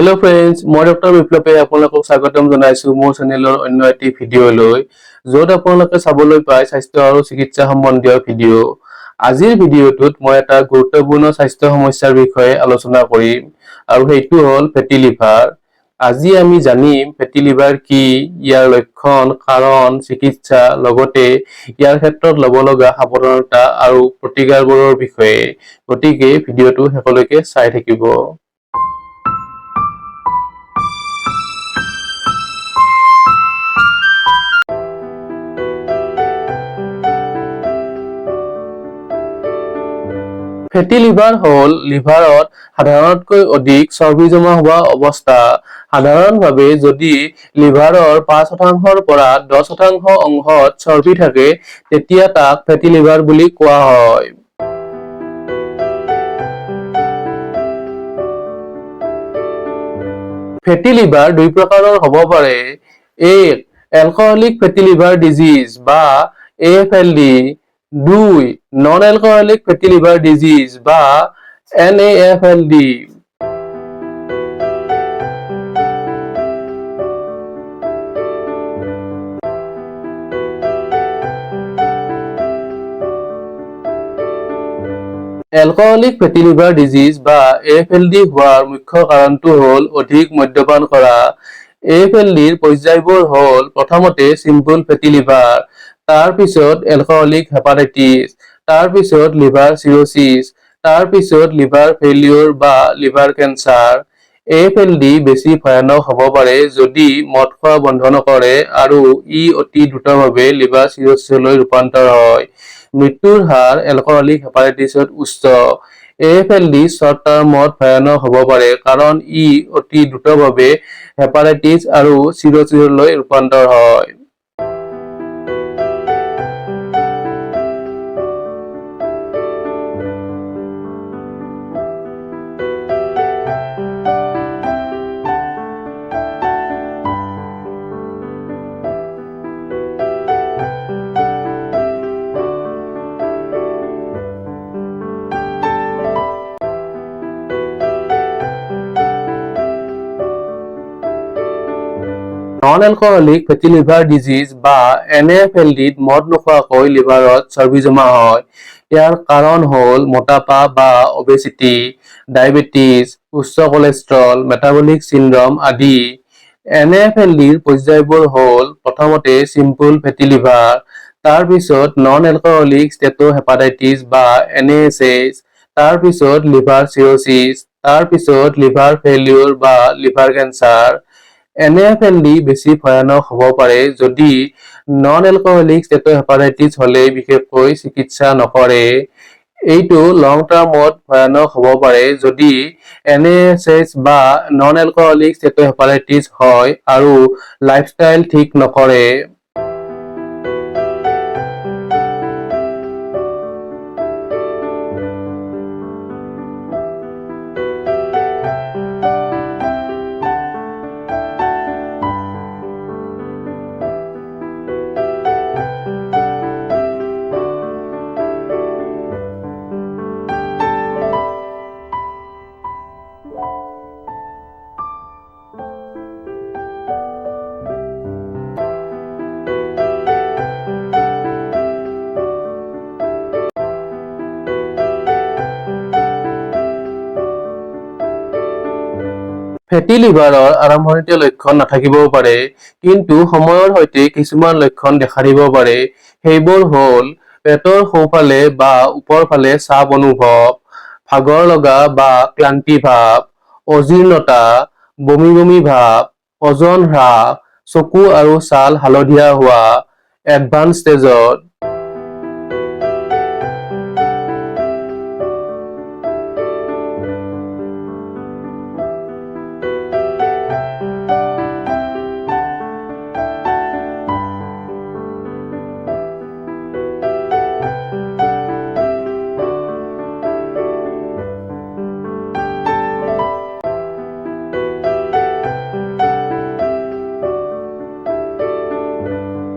Hello' friends, মই doctor বিপ্লৱে আপোনালোকক স্বাগতম জনাইছো মোৰ চেনেলৰ অন্য এটি ভিডিঅ'লৈ, য'ত আপোনালোকে চাবলৈ পায় স্বাস্থ্য আৰু চিকিৎসা সম্বন্ধীয় ভিডিঅ'। আজিৰ ভিডিঅ'টোত মই এটা গুৰুত্বপূৰ্ণ স্বাস্থ্য সমস্যাৰ বিষয়ে আলোচনা কৰিম আৰু সেইটো হ'ল ফেটি লিভাৰ। আজি আমি জানিম ফেটি লিভাৰ কি, ইয়াৰ লক্ষণ, কাৰণ, চিকিৎসা, লগতে ইয়াৰ ক্ষেত্ৰত ল'ব লগা সাৱধানতা আৰু প্ৰতিকাৰবোৰৰ বিষয়ে। গতিকে ভিডিঅ'টো শেষলৈকে চাই থাকিব। ফেটি লিভাৰ হ'ল লিভাৰত সাধাৰণতকৈ অধিক চৰ্বি জমা হোৱা অৱস্থা। সাধাৰণভাৱে যদি লিভাৰৰ 5 শতাংশৰ পৰা 10% অংশত চৰ্বি থাকে, তেতিয়া তাক ফেটি লিভাৰ বুলি কোৱা হয়। ফেটি লিভাৰ দুই প্ৰকাৰৰ হ'ব পাৰে। এক, এলকহলিক ফেটি লিভাৰ ডিজিজ বা এএফএলডি। দুই, non alcoholic fatty liver disease বা এনএএফএলডি। এলকহলিক ফেটি লিভাৰ ডিজিজ বা এএফএলডি হোৱাৰ মুখ্য কাৰণটো হ'ল অধিক মদ্যপান কৰা। এএফএলডিৰ পৰ্যায়বোৰ হ'ল প্ৰথমতে চিম্পল ফেটি লিভাৰ, তাৰ পিছত এলকহলিক হেপাটাইটিছ, তাৰ পিছত লিভাৰ চিৰ'ছিছ, তাৰ পিছত লিভাৰ ফেইলিয়ৰ বা লিভাৰ কেন্সাৰ। এএফএলডি বেছি ভয়ানক হ'ব পাৰে যদি মদ খোৱা বন্ধ নকৰে আৰু ই অতি দ্ৰুতভাৱে লিভাৰ চিৰ'ছিছলৈ ৰূপান্তৰ হয়। মৃত্যুৰ হাৰ এলকহলিক হেপাটাইটিছত উচ্চ। এএফএলডি শ্বৰ্ট টাৰ্মত ভয়ানক হ'ব পাৰে, কাৰণ ই অতি দ্ৰুতভাৱে হেপাটাইটিছ আৰু চিৰ'ছিছলৈ ৰূপান্তৰ হয়। Non alcoholic fatty liver disease বা এনএএফএলডিত মদ নোখোৱাকৈ লিভাৰত চৰ্বি জমা হয়। ইয়াৰ কাৰণ হ'ল মোটাপা বা অবেচিটি, ডায়েবেটিছ, উচ্চ কলেষ্ট্ৰল, মেটাবলিক চিণ্ড্ৰম আদি। এনএএফএলডিৰ পৰ্যায়বোৰ হ'ল প্ৰথমতে চিম্পল ফেটি লিভাৰ, তাৰ পিছত নন এলকহলিক ষ্টেটোহেপাটাইটিছ বা এনএএছএইচ, তাৰ পিছত লিভাৰ চিৰ'ছিছ, তাৰ পিছত লিভাৰ ফেইলিয়ৰ বা লিভাৰ কেন্সাৰ। এনএএফএলডি বেছি ভয়ানক হ'ব পাৰে যদি নন এলকহলিক ষ্টেটোহেপাটাইটিছ হ'লে বিশেষকৈ চিকিৎসা নকৰে। এইটো লং টাৰ্মত ভয়ানক হ'ব পাৰে যদি এনএএছএইচ বা নন এলকহলিক ষ্টেটোহেপাটাইটিছ হয় আৰু লাইফষ্টাইল ঠিক নকৰে। ফেটি লিভাৰৰ আৰম্ভণিতে লক্ষণ নাথাকিবও পাৰে, কিন্তু সময়ৰ সৈতে কিছুমান লক্ষণ দেখা দিব পাৰে। সেইবোৰ হ'ল পেটৰ সোঁফালে বা ওপৰফালে চাপ অনুভৱ, ভাগৰ লগা বা ক্লান্তি ভাৱ, অজীৰ্ণতা, বমি বমি ভাৱ, ওজন হ্ৰাস, চকু আৰু ছাল হালধীয়া হোৱা। এডভান্স ষ্টেজত।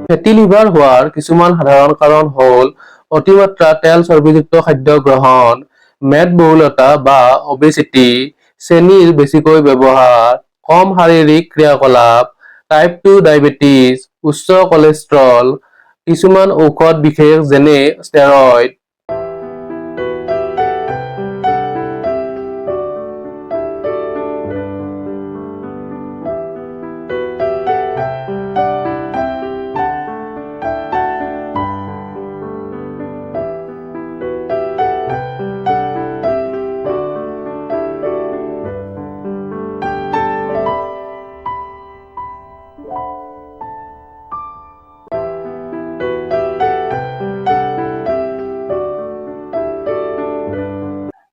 ফেটি লিভাৰ হোৱাৰ কিছুমান সাধাৰণ কাৰণ হ'ল অতিমাত্ৰা তেল চৰ্বিযুক্ত খাদ্য গ্ৰহণ, মেদবহুলতা বা অবেচিটি, চেনিৰ বেছিকৈ ব্যৱহাৰ, কম শাৰীৰিক ক্ৰিয়াকলাপ, টাইপ 2 ডায়েবেটিছ, উচ্চ কলেষ্ট্ৰল, কিছুমান ঔষধ বিশেষ যেনে ষ্টেৰইড।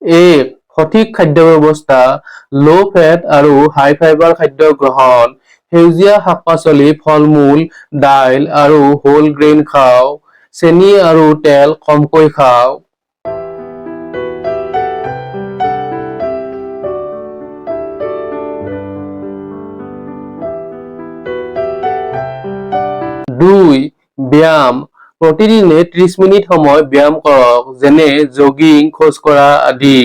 1, সঠিক খাদ্য ব্যৱস্থা, ল' ফেট আৰু হাই ফাইবাৰ খাদ্য গ্ৰহণ, সেউজীয়া শাক পাচলি, ফল মূল, দাইল আৰু হোল গ্ৰেইন খাওক, চেনি আৰু তেল কমকৈ খাওক। 2, ব্যায়াম। প্ৰতিদিনে 30 মিনিট সময় ব্যায়াম কৰক, যেনে জগিং, খোজকঢ়া আদি।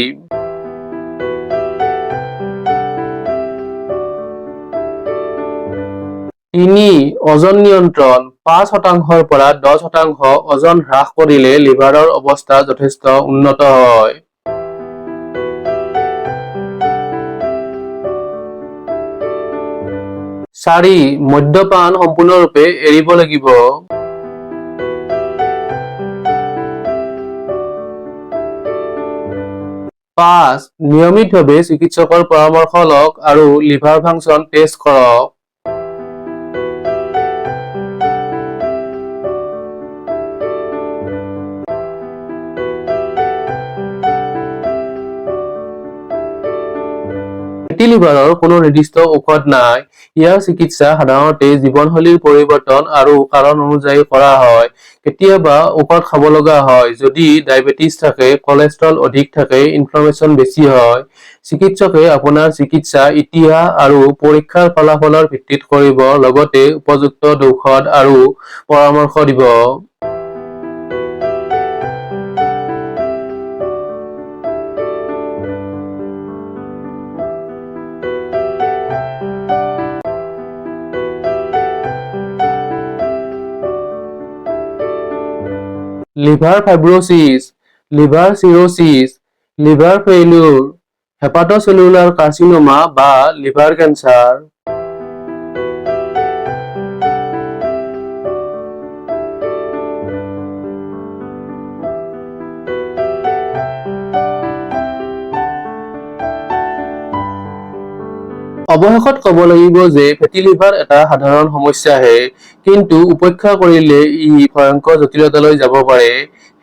3, ওজন নিয়ন্ত্ৰণ। 5 শতাংশৰ পৰা 10% ওজন হ্ৰাস কৰিলে লিভাৰৰ অৱস্থা যথেষ্ট উন্নত হয়। 4, মদ্যপান সম্পূৰ্ণৰূপে এৰিব লাগিব। 5, নিয়মিতভাৱে চিকিৎসকৰ পৰামৰ্শ লওক আৰু লিভাৰ ফাংচন টেষ্ট কৰক। ফেটি লিভাৰৰ কোনো নিৰ্দিষ্ট ঔষধ নাই। ইয়াৰ চিকিৎসা সাধাৰণতে জীৱনশৈলীৰ পৰিৱৰ্তন আৰু কাৰণ অনুযায়ী কৰা হয়। কেতিয়াবা ঔষধ খাব লগা হয় যদি ডায়েবেটিছ থাকে, কলেষ্ট্ৰল অধিক থাকে, ইনফ্লেমেচন বেছি হয়। চিকিৎসকে আপোনাৰ চিকিৎসা ইতিহাস আৰু পৰীক্ষাৰ ফলাফলৰ ভিত্তিত কৰিব, লগতে উপযুক্ত ঔষধ আৰু পৰামৰ্শ দিব। Liver fibrosis, liver cirrhosis, liver failure, hepatocellular carcinoma বা লিভাৰ কেন্সাৰ। অৱশেষত ক'ব লাগিব যে ফেটি লিভাৰ এটা সাধাৰণ সমস্যাহে, কিন্তু উপেক্ষা কৰিলে ই ভয়ংকৰ জটিলতালৈ যাব পাৰে।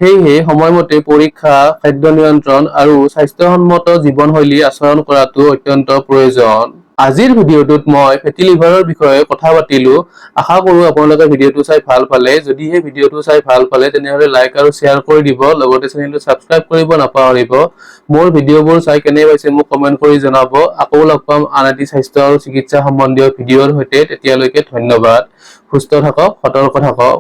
সেয়েহে সময়মতে পৰীক্ষা, খাদ্য নিয়ন্ত্ৰণ আৰু স্বাস্থ্যসন্মত জীৱনশৈলী আচৰণ কৰাটো অত্যন্ত প্ৰয়োজন। আজিৰ ভিডিঅ'টোত মই ফেটি লিভাৰৰ বিষয়ে কথা পাতিলো। আশা কৰো আপোনালোকে ভিডিঅ'টো চাই ভাল পালে। যদিহে ভিডিঅ'টো চাই ভাল পালে, তেনেহ'লে লাইক আৰু শ্বেয়াৰ কৰি দিব, লগতে চেনেলটো ছাবস্ক্ৰাইব কৰিব নাপাহৰিব। মোৰ ভিডিঅ'বোৰ চাই কেনে পাইছে মোক কমেণ্ট কৰি জনাব। আকৌ লগ পাম আন এটি স্বাস্থ্য আৰু চিকিৎসা সম্বন্ধীয় ভিডিঅ'ৰ সৈতে। তেতিয়ালৈকে ধন্যবাদ। সুস্থ থাকক, সতৰ্ক থাকক।